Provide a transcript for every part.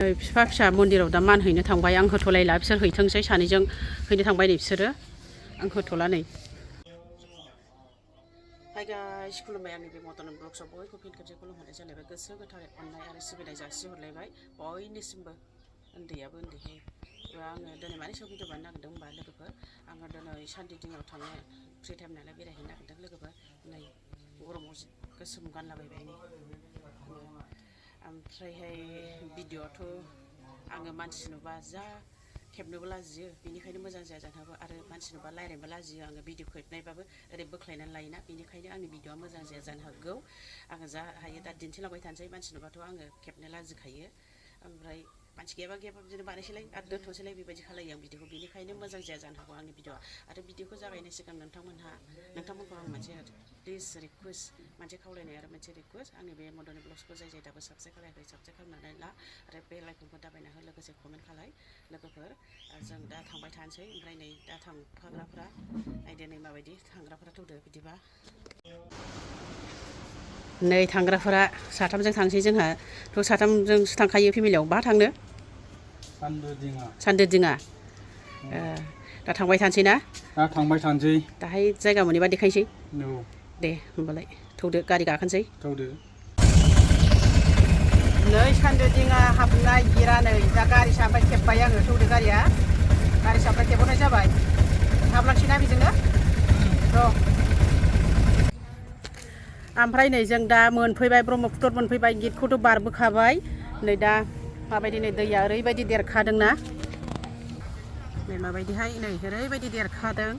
फिफा फिसा मन्दिराव दा मान हैनो थांबाय आं होथ'लायला बिसोर हैथोंसै सानैजों हैनो थांबाय नै बिसोरो आं होथ'ला नै हाय गाइस खुलुमबाय आंनि बे मदन ब्लग्सआव बयखौ फिन खेबसे खुलुमहरनाय जालायबाय गोसो गोथारै अननाय आरो सिबिनाय जासिहरलायबाय बयनिसिमबो उन्दैयाबो उन्दैहाय आङो दिनै मानि सायाव भिडिअ बानायनो नागिरदों होनबा लोगोफोर आङो दिनै सानदिदिङाव थांनो फ्रि टाइम नालाय बेरायहैनो नागिरदों लोगोफोर नै गरमाव गोसोम गानलाबायबाय नै ओमफ्रायहाय भिडिअआथ' आङो मानसि नुबा जा खेबनोबो लाजियो बेनिखायनो मोजां जाया जानो हागौ आरो मानसि नुबा रायज्लायनोबो लाजियो आङो भिडिअ खेबनायबाबो ओरै बोख्लायनानै लायोना बेनिखायनो आंनि भिडिअआ मोजां जाया जानो हागौ आङो जा हायो दा दिन्थिलांबाय थानोसै मानसि नुबाथ' आङो खेबनो लाजिखायो ओमफ्राय मानसि गैयाबा बिदिनो बानायसैलाय आरो दोनथ'सैलाय बेबायदि खालायो आं भिडिअखौ बेनिखायनो मोजां जाया जानो हागौ आंनि भिडिअआ आरो भिडिअखौ जागायनाय सिगां नोंथांमोनखौ आं मोनसे प्लिज रिकुवेस्ट मोनसे खावलायनाय आरो मोनसे रिकुवेस्ट आंनि बे मदननि ब्लग्सखौ जाय जाय दाबो साबस्क्राइब खालायाखै साबस्क्राइब खालामनानै ला आरो बेल आइकनखौ दाबायना हो लोगोसे कमेन्ट खालाय लोगोफोर जों दा थांबाय थानोसै ओमफ्राय नै दा थांफाग्राफ्रा नायदो नै माबायदि थांग्राफ्रा थौदो बिदिबा नै थांग्राफोरा साथामजों थांसै जोंहाथ' साथामजोंसो थांखायो फेमिलियाव बहा थांनो सान्दोदिङा दा थांबाय थानोसै ना दा थांबाय थानोसै दाहाय जायगा मोनैबा देखायनोसै दे होमबालाय थौदो गारि गाखोनोसै थौदो नै सान्दोदिङा हाबनाय गिरा नै दा गारि साबाय खेबबाय आङो थौदो गारि साबाय खेबहरनाय जाबाय हाबलांसैना बेजोंनो र' ओमफ्राय नै जों दा मोनफैबाय ब्रह्मपुत्र मोनफैबाय गेटखौथ' बारबोखाबाय नै दा माबायदि नै दैया ओरैबायदि देरखादोंना नै माबायदिहाय नै ओरैबायदि देरखादों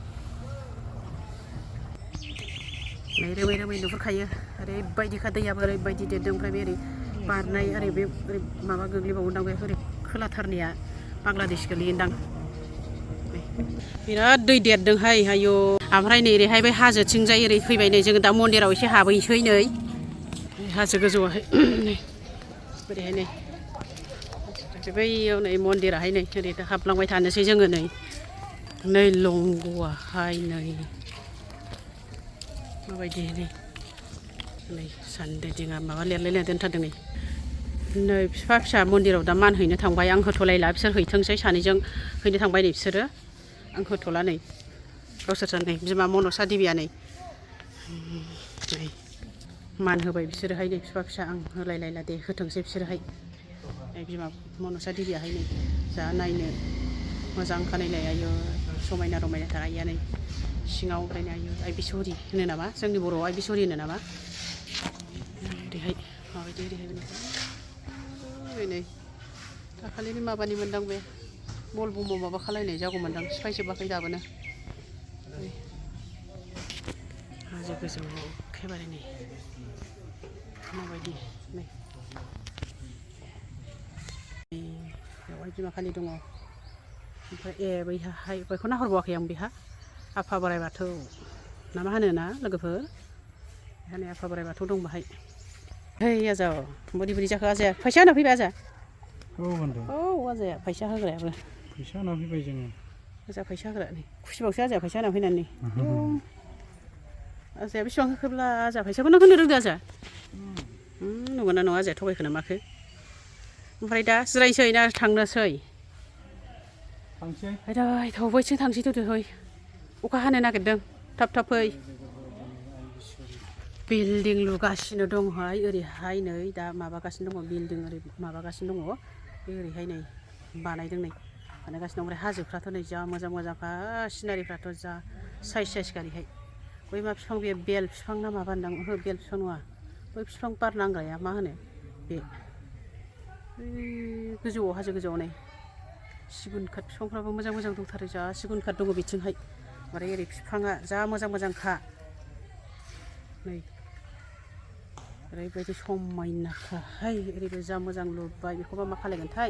नै रोमै रोमै नुहुरखायो ओरैबायदिखा दैयाबो ओरैबायदि देरदों ओमफ्राय बे ओरै बारनाय ओरै बे ओरै माबा गोग्लैबावोदां बे ओरै खोलाथारनिया बांलादेश गोलैयोदां बिराद दै देरदोंहाय आयौ ओमफ्राय नै ओरैहाय बे हाजोथिंजाय ओरै फैबाय नै जोङो दा मन्दिराव एसे हाबहैसै नै हाजो गोजौआवहाय ओरैहाय नै बैयाव नै मन्दिराहाय नै ओरै हाबलांबाय थानोसै जोङो नै लंग'आहाय नै माबायदि नै सान्दोदिङा माबा लिरलायना दोनथारदों नै फिफा फिसा मन्दिराव दा मान हैनो थांबाय आं होथ'लायला बिसोर हैथोंसै सानैजों हैनो थांबाय नै बिसोरो आं होथ'ला नै गावसोरसो नै बिमा मनसा देबिया नै मान होबाय बिसोरोहाय नै फिफा फिसा आं होलायलायला दे होथोंसै बिसोरोहाय बिमा मनसा देबियाहाय नै जा नायनो मोजां खानायलाय आयु समायना रमायनाथार आइया नै सिङाव ओमफ्राय आयु आइ बिसहरि होनो नामा जोंनि बर'आव आइ बिसहरि होनो नामा ओरैहाय माबायदि ओरैहाय नै दाखालिनि माबानि मोनदां बे बल बम माबा खालायनाय जागौमोनदां सिफायजोबाखै दाबोनो हाजो गोजौआव एखेबारे नै माबायदि नै बेवहाय बिमा खालि दङ ओमफ्राय बैहाय बेखौ नाहरबावाखै आं बेहा आफा बोराइ बाथौ ना मा होनो ना लोगोफोर बेहाय आफा बोराइ बाथौ दं बाहाय है आजाव बोरै बोरै जाखो आजाया फैसा होना फैबाय आजा औ आजाया फैसा होग्रायाबो फैसा होना फैबाय जोङो आजा फैसा होग्रा नै खुसिबावसो आजाया फैसा होना फैनानै आजाया बेसेबां होखोब्ला आजा फैसाखौनो होनो रोंदो आजा नंगौना नङा आजाया थगायखो ना माखो ओमफ्राय दा जिरायनोसै ना थांनोसै आयदै थौबैथिं थांसै थौदो है अखा हानो नागिरदों थाब थाब फै बिल्डिं लुगासिनो दंहाय ओरैहाय नै दा माबागासिनो दङ बिल्डिं ओरै माबागासिनो दङ बे ओरैहाय नै बानायदों नै बानायगासिनो दं ओमफ्राय हाजोफ्राथ' नै जा मोजां मोजांखा सिनारिफ्राथ' जा साइज गारिहाय बै मा बिफां बे बेल बिफां ना माबा होनदां ओहो बेल बिफां नङा बै बिफां बार नांग्राया मा होनो बे गोजौआव हाजो गोजौआव नै सिगुन खात बिफांफ्राबो मोजां मोजां दंथारो जा सिगुन खात दङ बिथिंहाय ओमफ्राय ओरै बिफाङा जा मोजां मोजांखा नै ओरैबायदि समायनाखाहाय ओरैबो जा मोजां लुबाय बेखौबा मा खालायगोनथाय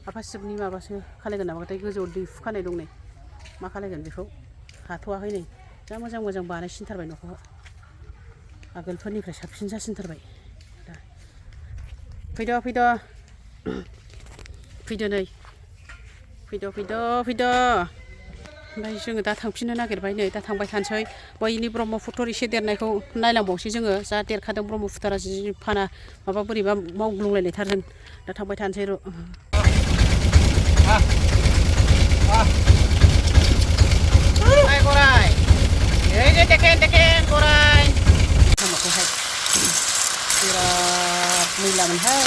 आफा शिबनि माबासो खालायगोन नामाथाय गोजौआव दैहु खानाय दं नै मा खालायगोन बेखौ हाथ'वाखै नै जा मोजां मोजां बानायसिनथारबाय न'खौ आगोलफोरनिफ्राय साबसिन जासिनथारबाय दा फैद' नै फैद' ओमफ्राय जोङो दा थांफिननो नागिरबाय नै दा थांबाय थानोसै बैनि ब्रह्मपुत्र एसे देरनायखौ नायलांबावसै जोङो जा देरखादों ब्रह्मपुत्रआ जि फाना माबा बोरैबा मावग्लुंलायनायथारजों दा थांबाय थानोसै र' गराय देखेन गराय साम'खौहाय बिराद मैलामोनहाय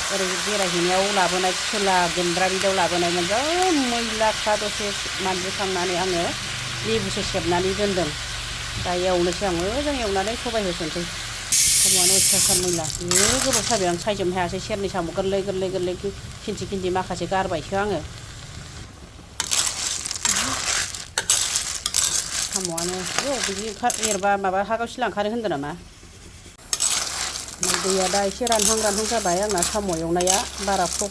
ओरै बेरायहैनायाव लाबोनाय खोला गेन्द्राबिदाव लाबोनायमोन जा मैलाखा दसे मानजिखांनानै आङो लेबुसो सेबनानै दोनदों दा एवनोसै आं मोजां एवनानै सबाय होसनसै साम'आनो अयथासार मैला जि गोबाव साबाय आं सायजोबनो हायासै सेरनै साम' गोरलै खिन्थि माखासे गारबायसो आङो साम'आनो बिदि एरबा माबा हा गावसिला ओंखारो होनदों नामा दैया दा एसे रानहां जाबाय आंना साम' एवनाया बारा ख्र'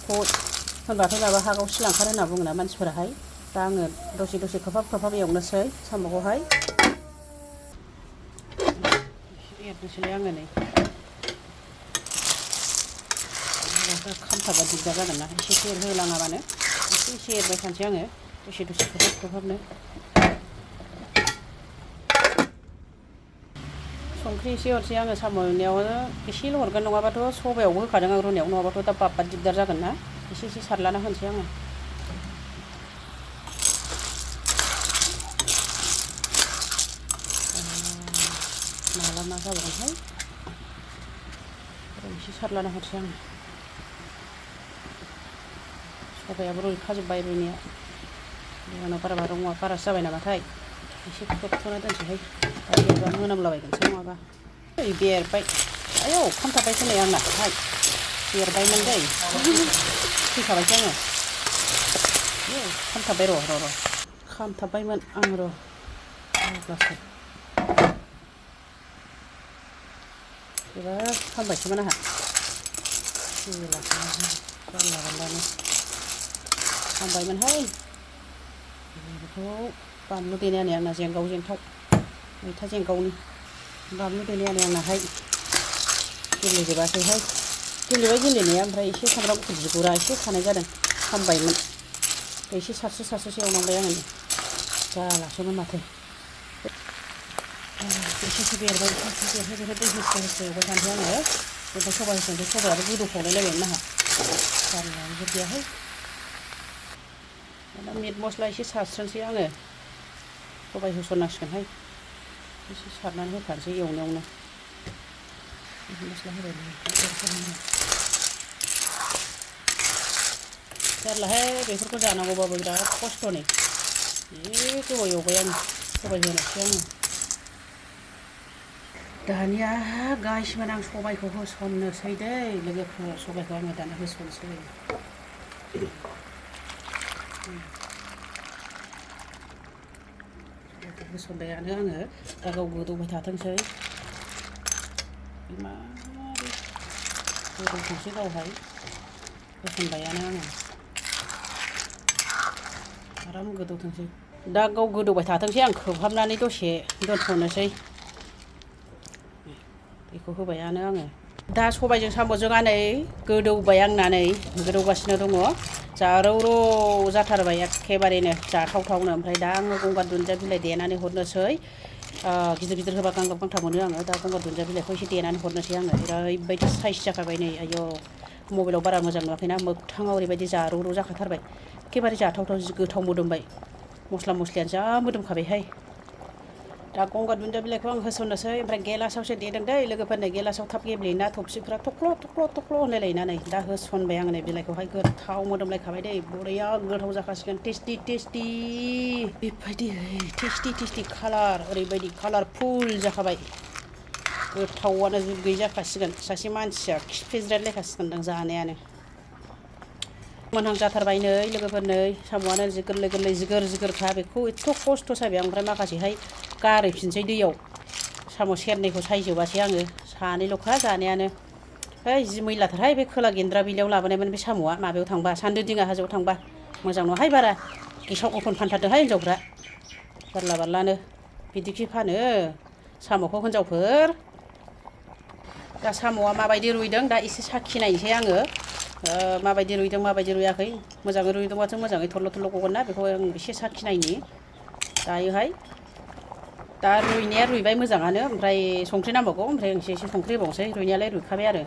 होनबाथ' माबा हा गावसिला ओंखारो होनना बुङोना मानसिफोराहाय दा आङो दसे खोबहाब एवनोसै साम'खौहाय एरनोसैलाय आङो नै खामथाबा दिगदार जागोन ना एसे एरहोलाङाबानो एसे एरबाय थानोसै आङो दसे खोबहाबनो संख्रि एसे हरसै आङो साम' एवनायावनो एसेल' हरगोन नङाबाथ' सबायावबो होखादों आं रुनायाव नङाबाथ' दा बाब्बा दिगदार जागोन ना एसे सारलाना होनोसै आङो माला मा जाबावगोनहाय एसे सारलाना हरसै आङो सबायाबो रुइखाजोब्बाय रुइनाया आंनाव बारासो जाबाय नामाथाय एसे खोबथ'ना दोनसैहाय दा एरबा मोनामलाबायगोनसो नङाबा ओइ बेरबाय आयौ खामथाबबायसो नै आंनाहाय बेरबायमोन दै फैखाबायसो आङो खामथाबबाय र' खामथाबबायमोन आं र' अब्लासो बिराद खामबायसोमोन आंहा जानला खामबायमोनहाय बेखौ बानलु देनायानो आंना जेंगाव मैथा जेंगावनि बानलु देनायानो आंनाहाय गेब्लेजोबाखैहाय गेलेनाया ओमफ्राय एसे सामब्राम गुफुर बिगुरा एसे थानाय जादों खामबायमोन एसे सारसो एवनांबाय आङो जालासोमोन माथो एसेसो बेरबाय बेरहो दै होस्रो एवबाय थानोसै आङो ओमफ्राय सबाय होसनसै सबायाबो गोदौफावलायलायबायमोन आंहा जारलायानो जोबदियाहाय दा मिट मस्ला एसे सारस्रोनसै आङो सबाय होसननांसिगोनहाय एसे सारनानै होखानोसै एवनायावनो मिट मस्ला होबाय जारलाहाय बेफोरखौ जानांगौबाबो बिराद खस्थ'नि जि गोबाव एवबाय आं सबाय होनोसै आङो दानिया गाइसमोन आं सबायखौ होसननोसै दै लोगोफोर सबायखौ आङो दाना होसननोसै होसनबायानो आङो दा गाव गोदौबाय थाथोंसै मारै गोदौथोंसै गावहाय होसनबायानो आङो आराम गोदौथोंसै दा गाव गोदौबाय थाथोंसै आं खोबहाबनानै दसे दोनथ'नोसै बेखौ होबायानो आङो दा सबायजों साम'जों नै गोदौबाय आंना नै गोदौगासिनो दङ जारौ जाथारबाय एखेबारेनो जाथावथावनो ओमफ्राय दा आङो गंगार दुन्दिया बिलाइ देनानै हरनोसै गिदिर होबा गांगाब गांथाब मोनो आङो दा गंगार दुन्दिया बिलाइखौ एसे देनानै हरनोसै आङो ओरैबायदि साइज जाखाबाय नै आयौ मबाइलाव बारा मोजां नुवाखैना मोगथाङाव ओरैबायदि जारौ जाखाथारबाय एखेबारे जाथावथाव जि गोथाव मोदोमबाय मस्ला मस्लियानो जा मोदोमखाबायहाय दा गंगार दुन्दिया बिलाइखौ आं होसननोसै ओमफ्राय गेलासावसो देदों दै लोगोफोरनो गेलासाव थाब गेब्लेयोना थबसिफ्रा थख्ल' होनलायलायोना नै दा होसनबाय आङो नै बिलाइखौहाय गोथाव मोदोमलायखाबाय दै बरिया गोथाव जाखासिगोन टेस्टि बेबायदि टेस्टि कालार ओरैबायदि कालारफुल जाखाबाय गोथावानो जुत गैयै जाखासिगोन सासे मानसिया खिफिज्रायलायखासिगोनदां जानायानो मोनहां जाथारबाय नै लोगोफोर नै साम'आनो जि गोरलै जिगोरखा बेखौ एथ' खस्थ' सायबाय आं ओमफ्राय माखासेहाय गारहैफिनसै दैयाव साम' सेरनैखौ सायजोबासै आङो सानैल'खा जानायानो ओइ जि मैलाथारहाय बे खोला गेन्द्रा बिलायाव लाबोनायमोन बे साम'आ माबायाव थांबा सान्दो दिङा हाजोआव थांबा मोजां नङाहाय बारा गेसाव गोफोन फानथारदोंहाय हिनजावफ्रा जारला बारलानो बिदिखि फानो साम'खौ हिनजावफोर दा साम'आ माबायदि रुइदों दा एसे साखि नायनोसै आङो माबायदि रुइदों माबायदि रुइयाखै मोजाङै रुइदोंबाथ' मोजाङै थरल' गगोन ना बेखौ आं एसे साखि नायनि दायोहाय दा रुइनाया रुइबाय मोजाङानो ओमफ्राय संख्रि नांबावगौ ओमफ्राय एसे संख्रि होबावनोसै रुइनायालाय रुइखाबाय आरो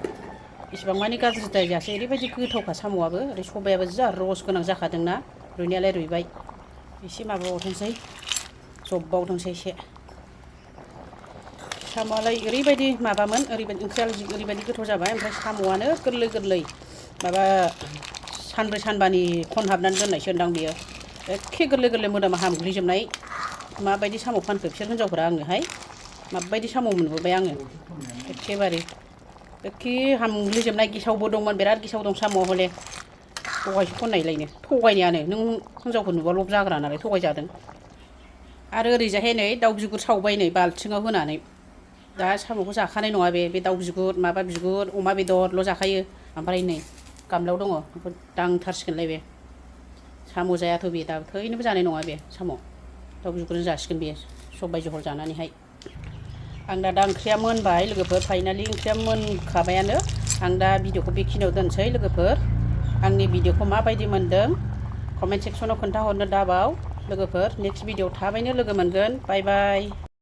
इसिबां मानि गाज्रि जायासै ओरैबायदि गोथावखा साम'आबो ओरै सबायाबो जा रस गोनां जाखादोंना रुइनायालाय रुइबाय एसे माबाबावथोंसै जब्बावथोंसै एसे साम'आलाय ओरैबायदि माबामोन ओरैबायदि ओंख्रिया ओरैबायदि गोथाव जाबाय ओमफ्राय साम'आनो गोरलै गोरलै माबा सानब्रै सानबानि खनहाबनानै दोननायसो होनदां बेयो एखे गोरलै गोरलै मोदोमा हामग्लिजोबनाय माबायदि साम' फानखो बिसोर हिनजावफोरा आंनोहाय माबायदि साम' मोनबोबाय आङो एखेबारे एखे हामग्लिजोबनाय गेसावबो दंमोन बिराद गेसाव दं साम'आ हले थगायसो खननायलायनो थगायनायानो नों हिनजावफोर नुबा लब जाग्रा नालाय थगायजादों आरो ओरैजायहाय नै दाउ बिगुर सावबाय नै बाल्थिङाव होनानै दा साम'खौ जाखानाय नङा बे दाउ बिगुर माबा बिगुर अमा बेदरल' जाखायो ओमफ्राय नै गामलायाव दङ बेखौ दांथारसिगोनलाय बे साम' जायाथ' बे दा थैनोबो जानाय नङा बे साम' दाउ बिगुरजों जासिगोन बे सबाय जहल जानानैहाय आं दा ओंख्रिया मोनबाय लोगोफोर फाइनालि ओंख्रिया मोनखाबायानो आं दा भिडिअखौ बेखिनियाव दोनसै लोगोफोर आंनि भिडिअखौ माबायदि मोनदों कमेन्ट सेक्सनाव खोन्थाहरनो दाबाव लोगोफोर नेक्स्ट भिडिअ थाबैनो लोगो मोनगोन बाय बाय